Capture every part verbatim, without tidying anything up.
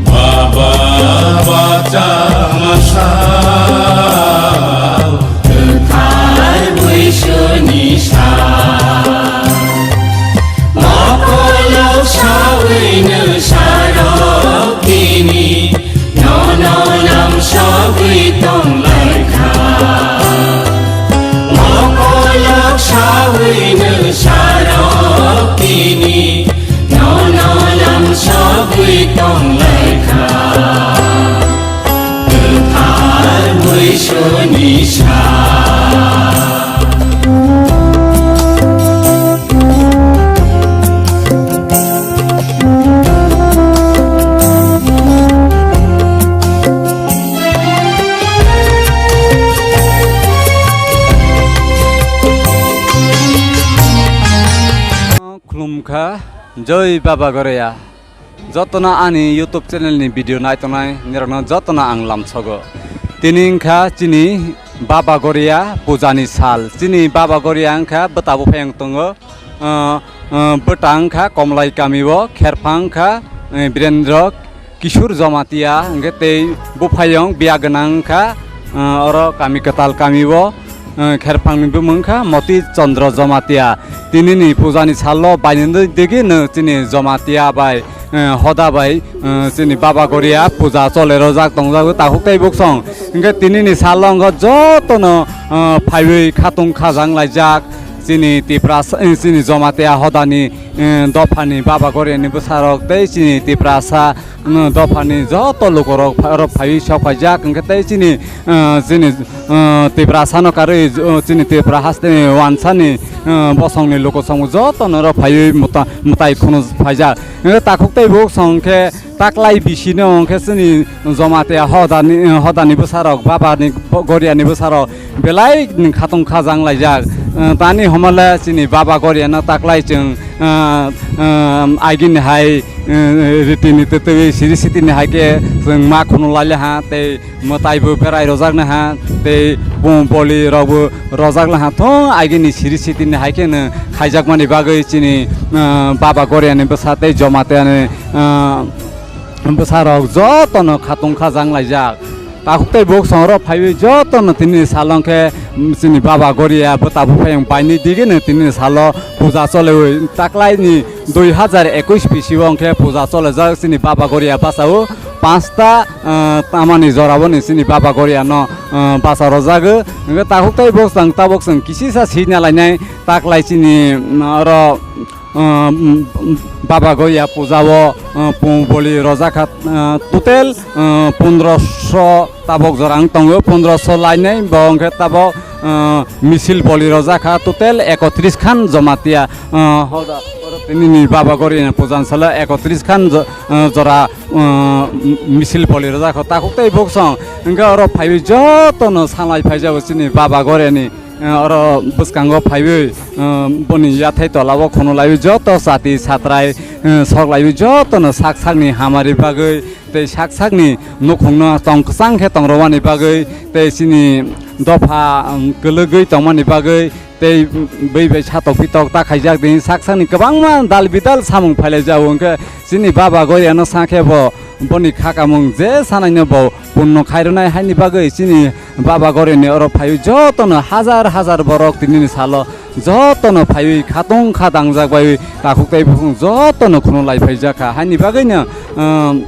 Baba bacha masa, thar buisuni sa. Mokolok sawi no sarok tini, nono lam sogwi tong lai kha. Mokolok sawi no sarok tini, nono lam sogwi tong lai kha. Kwthar buisuni sa. Khulumkha, Joi Baba Goria. Jotono ani YouTube channel ni video naitongnai nirokno jotono ang lamsogo. Tini wngkha chini Baba Goria puja ni sal. Chini Baba Goria wngkha bwta buphayung tongo. Ah, ah, bwta wngkha Komlai kami o, kherphang wngkha, eh, Birendra Kishore Jamatia, hwnkhe tei buphayung biya gwnang wngkha, ah, oro kami kwtal kami o, eh, kherphang ni bumung wngkha Moti Chandra Jamatia. Tini ni puja ni salo bainani digi no chini Jamatia bai, eh, hoda bai, eh, chini Baba Goria puja chole rojak tongjak takhuk tei buksong. Hwnkhe tini ni salo wngkha jotono, eh, phaiwi khatung khajang laijak. Chini Tiprasa, eh, chini Jamatia hodani, eh, dophani Baba Goria ni bwsarok tei chini Tiprasa, mm, dophani joto lukorok pha-, oro phaiwi sok phaijak, hwnkhe tei chini, eh, chini, eh, Tiprasano karwi, eh, chini Tipra hasteni wansani, eh, bosongni lukusongbo jotono oro phaiwi mwta-, mwtai khunu phaijak. Hwnkhe takhuk tei buksong khe taklai bisino hwnkhe chini Jamatia hodani, hodani bwsarok, Babani bo-, Goriani bwsarok belai ni khatung khajang laijak. Eh, tani homole chini Baba Goriano taklai chwng, eh, eh, agini hai, eh, ritini twtwi siri sitini hai khe chwng ma khunu laile ha tei mwtai bo berai rojak na ha tei bung boli rok bo rojak na ha thung agini siri sitini hai khe no khaijakmani bagwi chini, eh, Baba Goriani bwsa tei Jamatiani, eh, bwsarok jotono khatung khajang laijak. Takhuk tei buksong oro phaiwi jotono tini salong khe, mm, chini Baba Goria bwta buphayung baini digino tini salo puja cholewi taklaini dui hazar ekush bisio hwnkhe puja cholejak chini Baba Goria bwsao pansta, eh, tamani joraboni chini Baba Goriano, eh, bwsa rojagwi. Hwnkhe takhuk tei buksong tabuk chwng kisisa sina lainai taklai chini, mm, oro, ah, Baba Goria puja o, ah, pu-, boli rojak kha, ah, total, ah, pondroso tabok jora wng tongo, pondroso lainai bo hwnkhe tabok, ah, misil boli rojak kha total ekotris khan Jamatia, ah, hoda, oro tini ni Baba Goria puja ni salo ekotris khan jo-, ah, jora, ah, misil boli rojak kha takhuk tei buksong hwnkhe oro phaiwi jotono sanlai phaijago chini Baba Goria ni. Eh, oro bwskango phaiwi, eh, boni yathai tola o khunu laiwi joto chati satrai, eh, sok laiwi jotono sak sakni hamari bagwi tei sak sakni nukhungno tong kwchang khe tong rwmani bagwi tei chini dopha, um, kwlwgwi tongmani bagwi tei bui bai satok pitok ta khaijak di sak sakni kwbangma dal bidal samung phailai jago hwnkhe chini Baba Goriano sa khe bo boni khakamung je sanaino bo punno khairwnai haini bagwi chini Baba Gorini oro phaiwi jotono hajar hajar borok tinini salo jotono phaiwi khatung kha dangjak bai takhuk tei bukhung jotono khunu lai phaijak kha. Haini bagwino, um,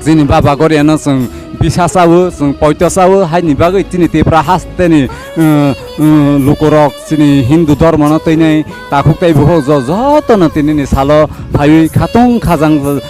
chini Baba Goriano chwng bisa chawo, chwng poito chawo, haini bagwi chini Tipra hasteni, um, um, lukurok chini Hindu dhormono twinai takhuk tei bukhuk jo-, jotono tinini salo phaiwi khatung khajang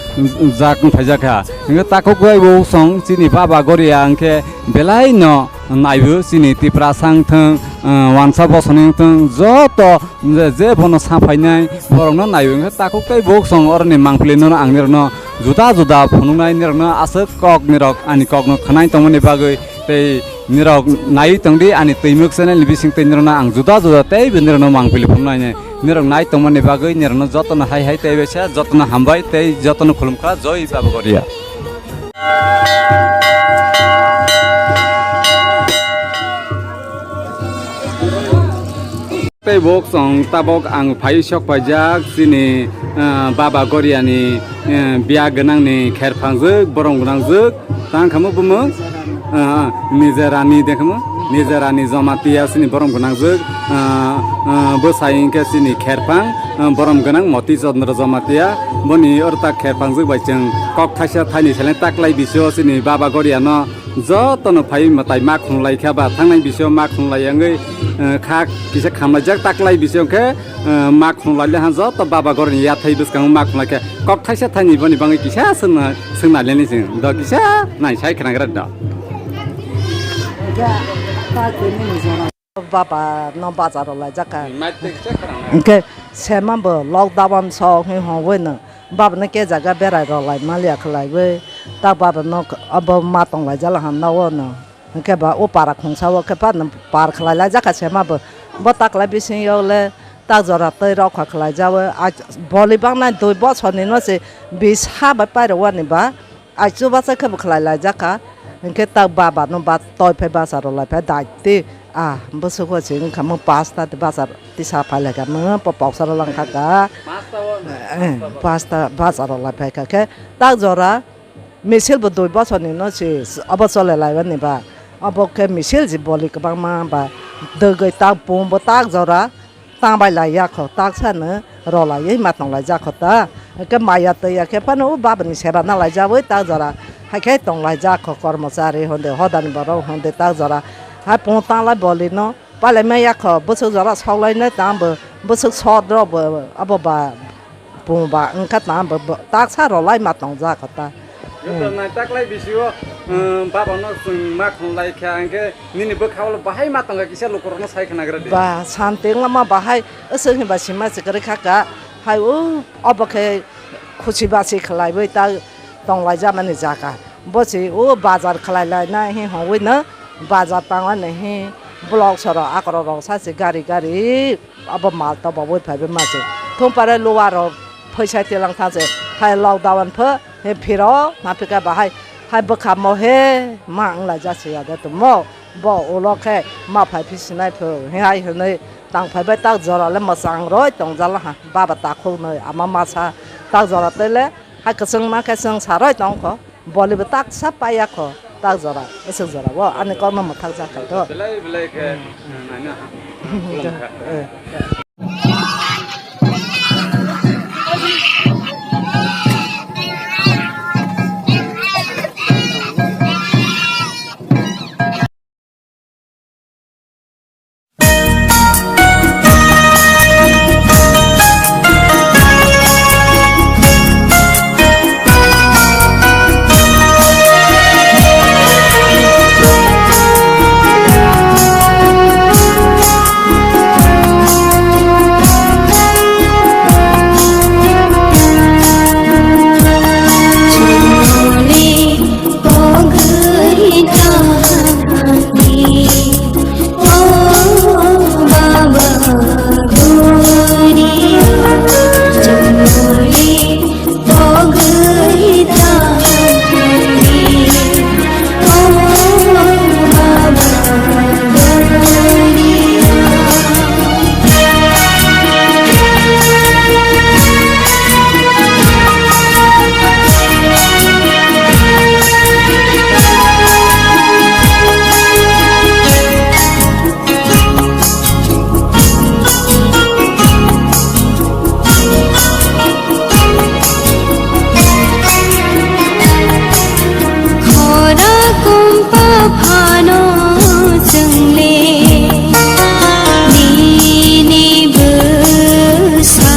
jak wng phaijak kha. Hingke takhuk bai bo song chini Baba Goria hingke belai no naibo chini Tiprasa wngthwng, eh, wansa bosoni wngthwng joto je, je bono saphainai borokno naibo hingke takhuk tei bo song oroni mangpili no ang nirokno juda juda phunuknai nirokno aswk kok nirok ani kokno khwnai tongmani bagwi tei nirok naiwi tongdi ani twimwk channel ni bising tei nirokno ang juda juda teibo nirokno mangpili phunuknai. Nirok nai tongmani bagwi nirokno jotono hai hai tei bai se jotono hambai tei jotono khulumkha, joi Baba Goria. Tei bo chwng tabok ang phai sok paijak chini Ah, Baba Goriani, eh, biya gwnangni kher phangjwk, borom gwnangjwk, tang khamu bumo, ah, Nijerani de khamu, Nijerani Jamatia sini borom gwnangjwk, ah, ah, bwsai hwnkhe sini kher phang, ah, borom gwnang Moti Chandra Jamatia, boni orta kher phangjwk bai chwng kok thaisa thaini seleng taklai bisio sini Baba Goriano jotono phai mwtai ma khunglai kha ba thangnai bisio ma khunglai wngwi, eh, kha kisa khamlaijak taklai bisio khe, eh, ma khunglai le han joto Baba Goriani yathai bwskango ma khunglai khe kok thaisa thaini boni bangwi kisa swngna, swngna leni chwng do kisa nai sai khna gra do. Baba no bazar rok laijak kha. Hwnkhe sema bo lockdown sok hwnwi hwnwi no baba no khe jaga berai rok lai maliya khlaiwi tak baba no abo ma tong laijak la han no o no. Hwnkhe ba o para khungsa o khe par no par khlai laijak kha sema bo. Bo taklai bising yo le tak jora tei rok kha khlai jawi. Boli bang nai dui bosor ni no se bisa bai pairok wani ba. Ai chubacha khe bo khlai laijak kha. Hinkhe tak baba no ba toi phai basa rw lai phai daiti. Ah, bwswk o se wngkha mo pasta te basa tisa phai lai kha mo po poksa rw lang kha ka. Eh, pasta basa rw lai phai kha khe tak jora misil bo dui bosor ni no se obo chole lai mani ba. Obo khe misil ji boli kwbangma ba dwgwi tak pung bo tak jora. Tang bai lai ya kho, tak sa no rw lai ma tong lai ja kho ta. Hwnkhe maya twi ya khe phano o baba ni seba na lai ja wi tak jora. Hai khe tong lai ja kho kormochari honde, hodani borok honde tak jora. Hai pung tang lai boli no, palai ma ya kho, bwswk jora sok lai nai tang bo, bwswk sot rok bo, abo ba pung ba wngkha tang bo, bo tak sa rw lai ma tong ja kho ta. Joto nai taklai bisio, um, baba no chwng ma khunglai kha, hwnkhe nini bwkha o bahai ma tongkha kisa lukurokno sai khnagra di. Ba, santi wngma bahai, aswk hinba sima se kwrwi kha ka, hai o, obo khe khusi basi khlaiwi ta tonglai jamani jaga. Bo se o bazar khlai lai na hi hongwi no, bazar tangwi no hi block sorok akorok rok sa se gari gari. Abo mal tobawi phaibai ma se. Thung pare luwa rok phaisa tilang thang se. Hai lockdown pho he phiro na phika bahai. Hai bwkha mo he ma wng lai ja se ya de to mo. Bo ulo khe ma phai phi sinai pho. He hai hwnwi tang phaibai tak jora le mwchang roi tong jala ha. Baba takhuk noi ama masa tak jora tei le hai kwchwng ma khe chwng sa roi tong kho. Boli bo tak sa paiya kho, tak jora, aswk jora o, ani kokno mwthak jak khai to. Belai, belai khe, naina ha. Eh. Khora kumpa phano chwngle nini bwsa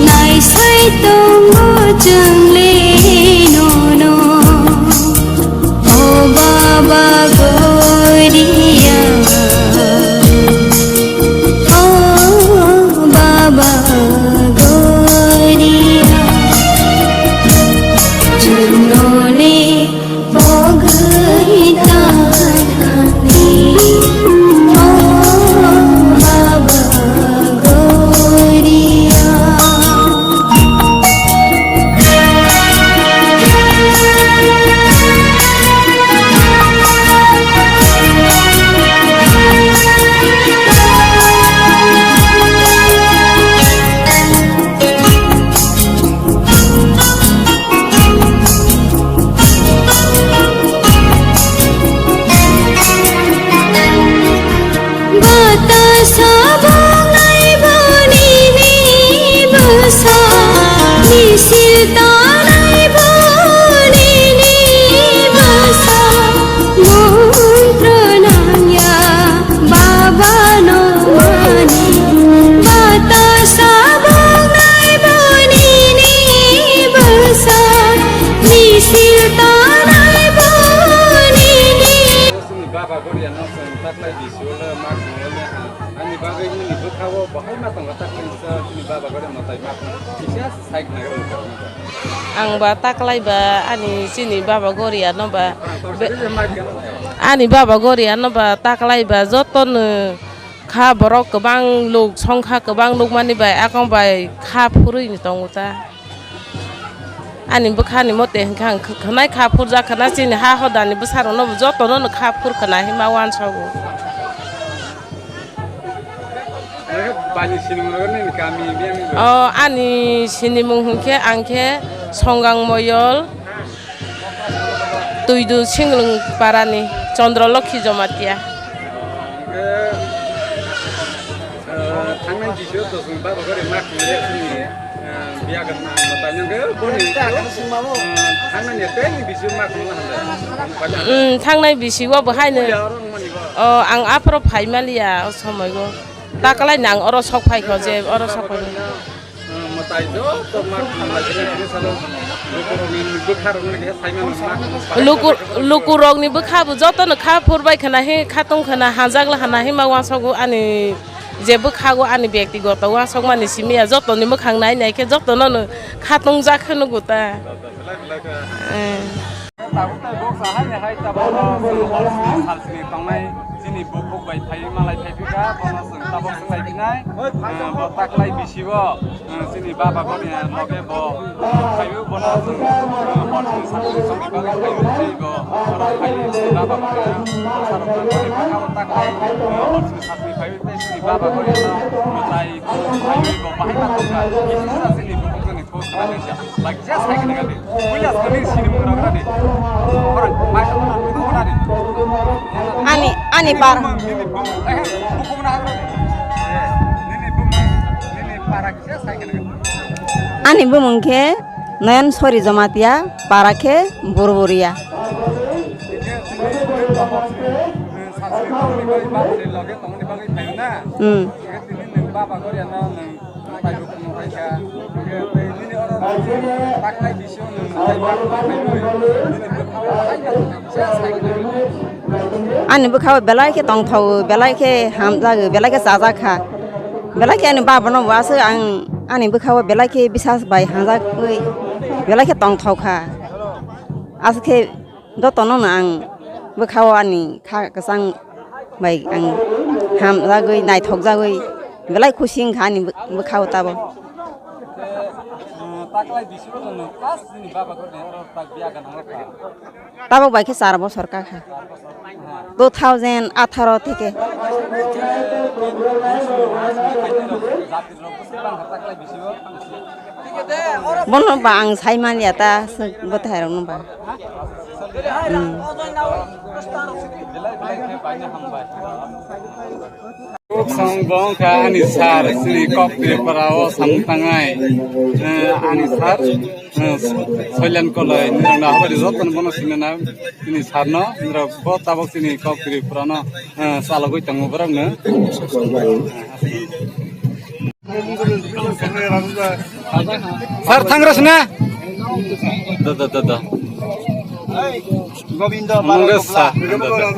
naisai tongo chwngle nono. O Baba Goria, o Baba Goria, chunole pogri tani, o Baba Goria. Ang ba taklai ba ani chini baba Goria no ba be-, ani baba Goria no ba taklai ba joto no kha borok kwbang luk songkha kwbang nukmani bai akong bai kha phurwi ni tongo ta. Ani bwkhani mote hwnkhe ang khwnai kha phurjak khwna chini ha hodani bwsarokno bo jotono no kha phur khwna hinma uansogo. Bani sinimung rok nini kami biyang ni. O ani sinimung hwnkhe ang khe Songgang Moyol, Tuidu Singlwng parani Chandra Lokhi Jamatia. Hwnkhe, eh, thangnai bisio to chwng baba gori ma khwlai chini. Biya gana taino ke boni thangnani tei bisi ma khwlai handa. Mm, thangnai bisi o bo haino. O, ang aphoro phai maliya o somoigo. Taklai nang oro sok phai kho je oro sok phai. Matai do to ma khwlai je salo. Lukurokni bwkha rokni ke sai ma. Luku, lukurokni bwkha bo joto no kha phur bai khwna he khatung khwna hajak la hana he ma wasogo ani. Je bwkhago ani byaktigoto uansukmani simi ya, jotoni mwkhang nai nai khe jotono no khatungjak khe nugo ta. Eh. Tabuk tei buksa hai hai tabuk no chwng hor sini sal sini tongnai chini bukhuk bai phaiwi malai phai phika, bono chwng tabuk swng lai phinai. Eh, bo taklai bisi o, eh, chini baba goni loge bo phaiwi bono chwng, eh, hor sini sal sini songni bagwi phaiwi tei bo oro phaiwi chini baba goni, eh, bwsarok boni bwkha o taklai, eh, hor sini sal sini phaiwi. Tei chini baba gori no mwtai phaiwi bo bahai ma tongkha. Kisa chini bukhuk joni kho khna khe sia. Bai kisa sai khna khe. Puila sani sini mung rok rani. Khorang mai sa mung rok khna di. Ani, ani par. Nini bumung, eh, bukhuk na hagra di. Nini bumung, nini para kisa sai khna khe. Ani bumung khe Noyon Sori Jamatia, para khe Burburia. Hmm. Ani bwkha o belai khe tongthok, belai khe hamjak, belai khe chajak kha. Belai khe ani baba no bo aswk ang ani bwkha o belai khe bisas bai hamjagwi belai khe tongthok kha. Aswk khe jotono no ang bwkha o ani kha kwchang bai ang hamjagwi naithokjagwi belai khusi wngkha ani bwkha o tabuk. Tabuk bai khe char bosor ka kha. Two thousand atharo theke. Bono ba ang sai manya ta, se bwthai rok no ba. Hmm. Song bong kha ani sir, sini kok Tripura o samung tangnai. Eh, ani sir, eh, Soilan Koloi, nirok na habari joto no bono sinina, sini sir no, nirok bo tabok sini kok Tripura no, eh, chalogwi tongo borok no. Sir, thangra sina? Da, da, da, da. Govinda Mungsa. Da, da, da.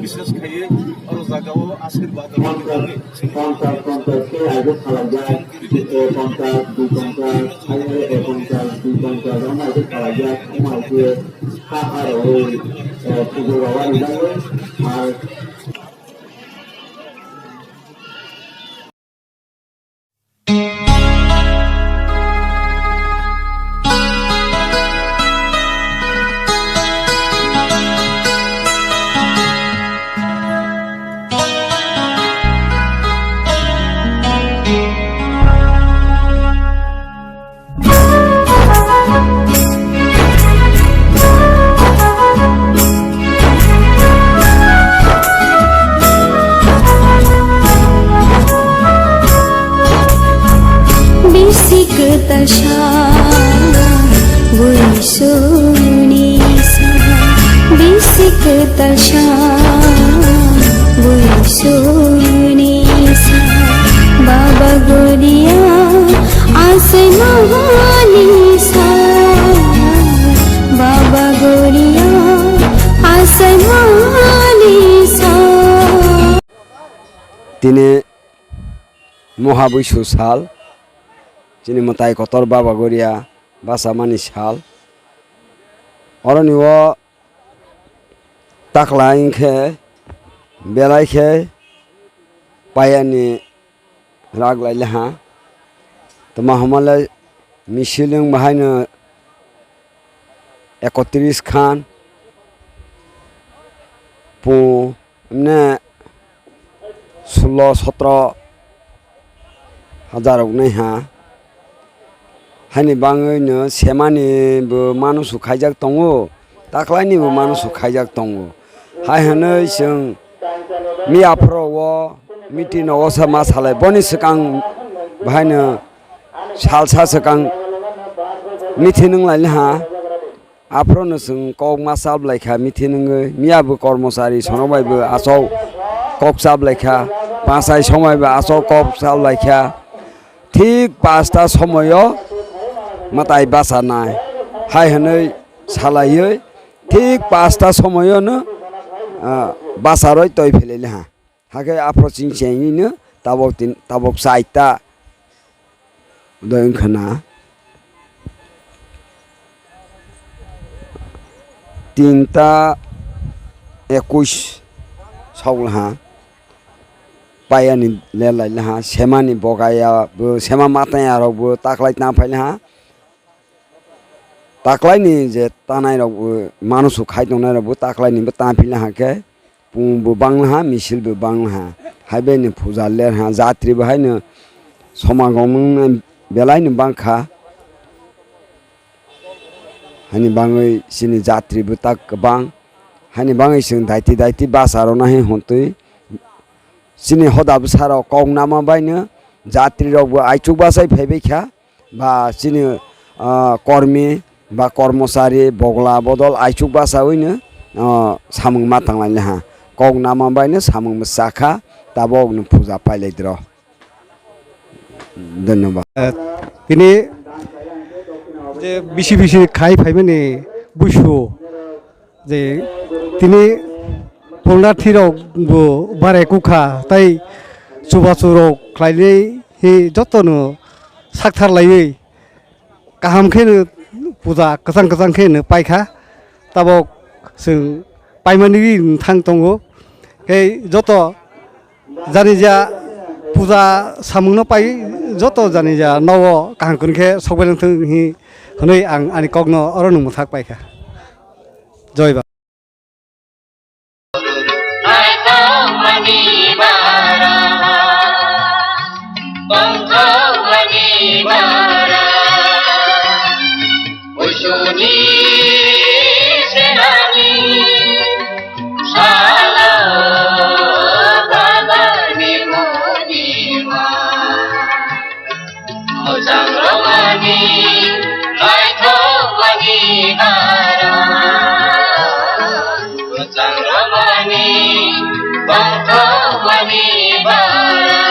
Biswas khaiwi oro jagao ashirbad rwna bagwi chini Bisi kwtal sa, buisuni sa, bisi kwtal sa, buisuni sa, Baba Goria, asai mahani sa, Baba Goria, asai mahani sa. Tini Moha Buisu sal, chini mwtai kotor Baba Goria bachamani sal. Oroni o taklai wngkhe belai khe payani rak lai le ha. Toma homa le misil wng bahaino ekotris khan pu mne sulo sotro hajar rok nai ha. Haini bangwi no semani bo manusu khaijak tongo, taklaini bo manusu khaijak tongo. Hai hwnwi chwng miya phoro o meeting o sa ma salai boni swkang bahaino salsa swkang meeting wng lai ha. Aphuru no chwng kok ma chap lai kha meeting wngwi, miya bo kormochari sono bai bo achok kok chap lai kha, pachai somoi bo achok kok chap lai kha. Thik pasta somoio mwtai bachanai hai hwnwi salaiwi thik pasta somoio no, ah, bacharwi toi philai le ha. Hakhe aphuru chwng chengwi no tabok tin, tabok chaita doi wngkha na. Tinta ekush sok laha. Payani le lai laha. Semani bogaya bo, sema mataya rok bo taklai tang phai laha. Taklaini je tanai rok bo, manusu khai tongnai rok bo taklaini bo tang phai laha khe. Pung bo bang laha, misil bo bang laha. Hai bai ni puja ler ha, jatri bo hai no somagom wng belai no bang kha. Hani bangwi chini jatri bo tak kwbang. Hani bangwi chwng daiti daiti basa rwna hai hwntwi. Chini hoda bwsa rok kok nama bai no jatri rok bo aichuk bachai phai bai kha. Ba chini, ah, kormi ba kormochari bogla bodol aichuk bachawino, ah, samung ma tanglaini ha. Kok nama baino samung bwsa kha, tabok no puja pailai dro. Dhanyabad. Eh, tini je bisi bisi khai phaimani busu je tini purnathi rok bo bare kukha tai chubachu rok khlainai hi jotono sakthar laiwi kaham khe no puja kwchang kwchang khe no paikha. Tabok chwng paimani ri thang tongo. Khe joto janija puja samungno pai joto janija nogo kaham kwrwng khe sokbailangthung hi hwnwi ang ani kokno oro no mwthak paikha. Joi Baba. Mojang romani, laithokmani bara. Mojang romani, tongthokmani bara.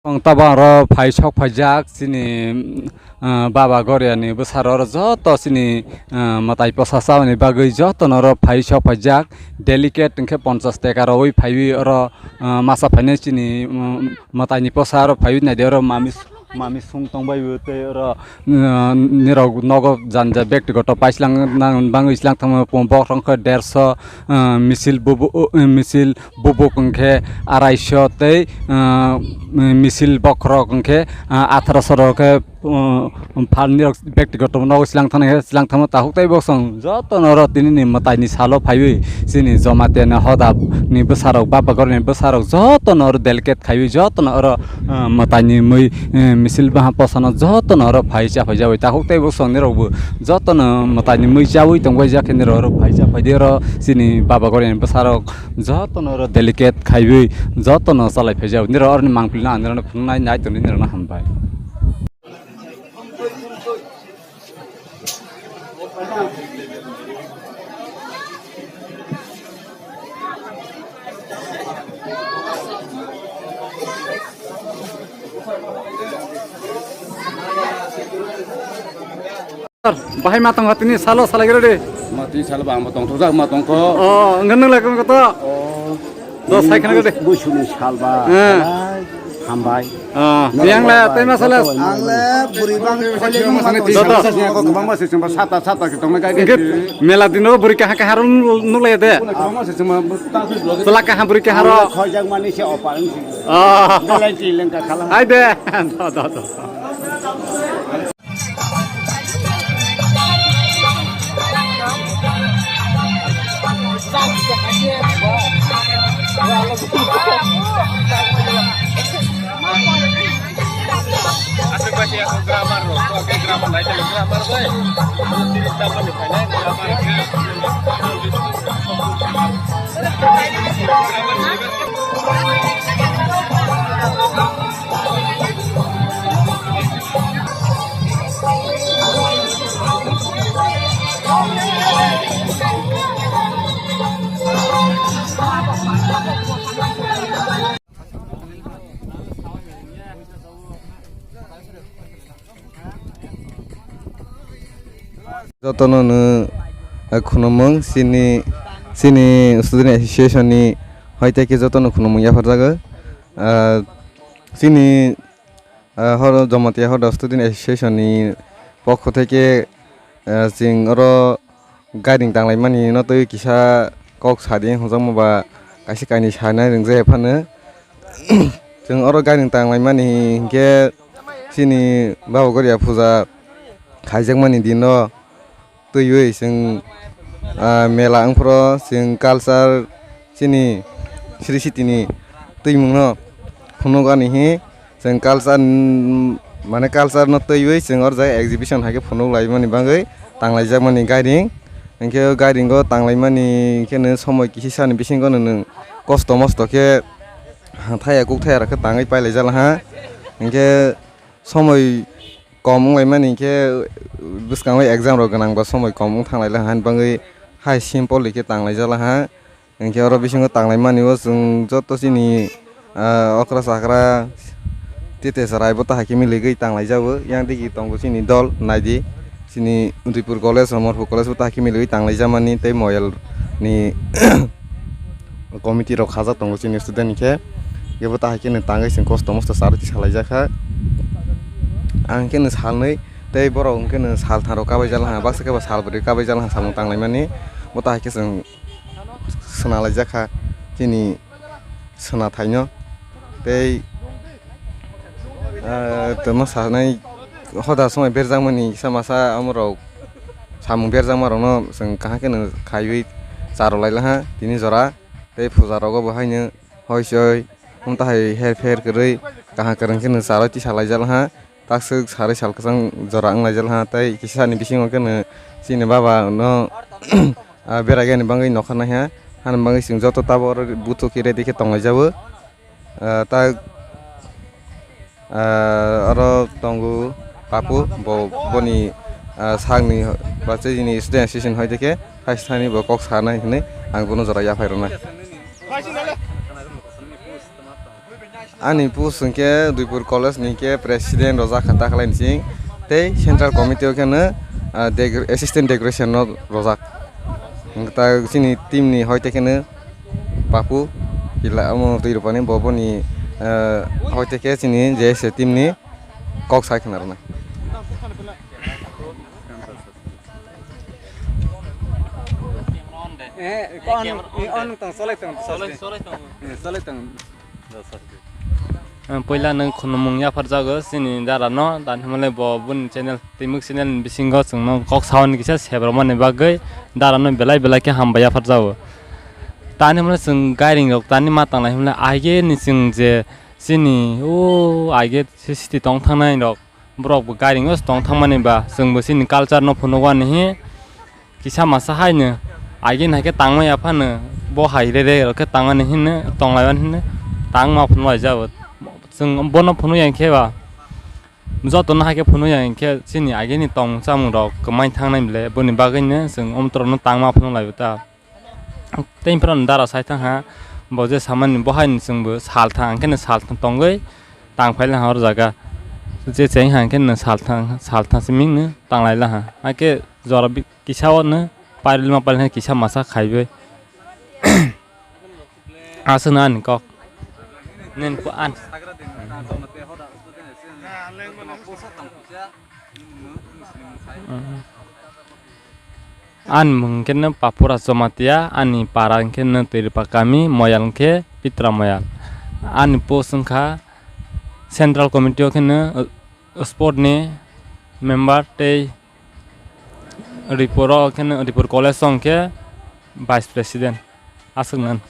Ang tabang oro phai sok phaijak chini, ah, Baba Goriani bwsarok oro joto chini, ah, mwtai posa chabani bagwi jotono oro phai sok phaijak. Delicate hwnkhe ponchas teka rowi phaiwi oro, ah, masa phainai chini, um, mwtaini posa oro phaiwi naidi oro mami, mami sung tongbai bo tei oro, ah, nirok nogo janja bektigoto paislang nang bangwi slang tongma bohrok wngkha derso, ah, misil bubu, uh, misil bubuk hwnkhe araisho tei, ah, misil bokhorok hwnkhe, ah, atharoso rok khe uh, phalni rok bektigoto nogo silang thani he silang thamo tahuk tei bosong joto no oro tini ni mwtai ni salo phaiwi chini Jamatia ni hoda ni bwsarok, Baba Gorni bwsarok joto no oro delegate khaiwi joto no oro, uh, mwtai ni mwi, uh, misil baha posano joto no oro phai cha phai jawi tahuk tei bosong ni rok bo joto no mwtai ni mwi chawi tong bai jak khe niro oro phai cha phai di oro chini Baba Gorni bwsarok joto no oro delegate khaiwi joto no chalai phai jawi niro oro ni mangpili no ang niro no phunuk nai nai tong di niro no hambai. Bahai ma tongkha tini salo salai gero de. Ma tini salo ba ang bo tongthok jak ma tongkho. Oh, ngan nang lai kong to. Oh. Do sai khana de. Buisuni salba. Eh. Hambai. Ah, yang le, tei ma sale? Ang le buri bang khole ni ma. Joto. Ko kwbangma se chwngba sata, sata ke tongna gai. Mela dino buri kaha kaha ro nuk le de. Kwbangma se chwngba ta se. Sala kaha buri kaha ro. Khojak mani se opa ang si. Ah. Belai ti lengka khala. Ai de. Do, do, do. Jotono no, eh, khulumung chini, chini Student Association ni hoite khe jotono khulumung yapharjago. Ah, chini, ah, horo Jamatia Hoda Student Association ni pokho theke, ah, chwng oro gairing tanglaimani no twi kisa kok sadi hwnjakma ba kaisa kainwi sanai rwngjak phano. Chwng oro gairing tanglaimani hinkhe chini Baba Goria puja khaijakmani dino twiwi chwng, ah, mela wngphuru chwng culture chini Sri Siti ni twimungno phunukani hi. Chwng culture, mm, mane culture no twiwi chwng oro jai exhibition hai khe phunuk laimani bagwi tanglaijakmani gairing. Hinkhe o gairing o tanglaimani hinkhe no somoi kisisa ni bisingo no nwng kosto mosto khe thaya kuk thaya rok khe tangwi pailai jala ha. Hinkhe somoi kom wnglaimani hinkhe bwskango exam rok gwnang ba somoi kom wng thanglai laha hwnwi bagwi hai simple khe tanglai jala ha. Hinkhe oro bisingo tanglaimani o chwng joto chini, ah, okra chakra tete chwrai bo tahai khe miligwi tanglaijago. Yang digi tongo chini dol naidi, chini Udaipur college, Morphu college bo tahai khe miligwi tanglaijakmani tei moyal ni committee rok khajak tongo chini student ni khe. Kebo tahai khe no tangwi chwng kosto mosto charwi tisalaijak kha. Ang khe no salnwi tei borok hwnkhe no salthang rok kabaijak laha, baksa khe bo salbrwi kabaijak laha samung tanglaimani. Bo tahai khe chwng swnalaijak kha chini swnathaino. Tei, ah, tongma sanai hoda swmai berjakmani kisa masa omorok samung berjakmarokno chwng kaham kheno khaiwi charwlai laha tini jora. Tei puja rogo bo haino hoi soi wng tahai her pher kwrwi kaham kwrwng kheno charwi tisalaijak laha. Takswk sarwi sal kwchang jora wng laijak laha, tei kisa ni bisingo khe no chini baba no, ah, berai yani bagwi nokha naiha, hani bagwi chwng joto tabuk oro buthuk khe ready khe tong laijabo. Ah, ta, ah, oro tongo Papu, bo, boni, ah, sakni ba chini student association hoite khe thaisa thani bo kok sanai hinwi ang bono jora yaphai rwnai. Ani post hwnkhe Duipur College ni hwnkhe president rwjak kha, takhlai ni sing tei central committee o kheno, ah, dec-, assistant decoration no rwjak. Hwnkhe ta chini team ni hoite kheno Papu Kila omo twi rwpani bo boni, ah, hoite khe chini J S A team ni kok sai khna rwna. Eh, on, on tong, solai tong, solai, solai tong. Eh, solai tong. Ang puila nwng khunumung yapharjago chini dara no, tani hwnmale bo boni channel, Timuk channel ni bisingo chwngno kok saoni kisa sebrokmani bagwi dara no belai belai khe hambai yapharjago. Tani hwnmale chwng gairing rok tani ma tanglai hwnmale aige ni chwng je chini o aige C C T tong thangnai rok, borok bo gairing o tong thangmani ba chwng bo chini culture no phunukgo ani hi. Kisa masa haino aigini hai khe tangma ya phano bo hai re re rok khe tangmani hino tonglaiban hino tangma phunuk laijabo. Chwng bono phunuk ya khe ba jotono hai khe phunuk ya khe chini aigini tong chamung rok kwmai thangnai bole boni bagwino chwng omtorokno tangma phunuk laibo ta. Tei phano dara sai thang ha bo je samani bo haino chwngbo sal thang khe no sal thang tongwi tang phai lang ha oro jaga je cheng ha khe no sal thang sal thang simi no tang lai lang ha. Hakhe jora bi- kisa o no pailma pailma kisa masa khaiwi aswk no ani kok nini po an ani mung khe no Papura Jomatia ani para khe no Twiripa kami moyal khe Pitra moyal ani post wngkha central committee o khe no sport ni member tei Ripor o khe no, Ripor college o hwnkhe vice president aswk nang.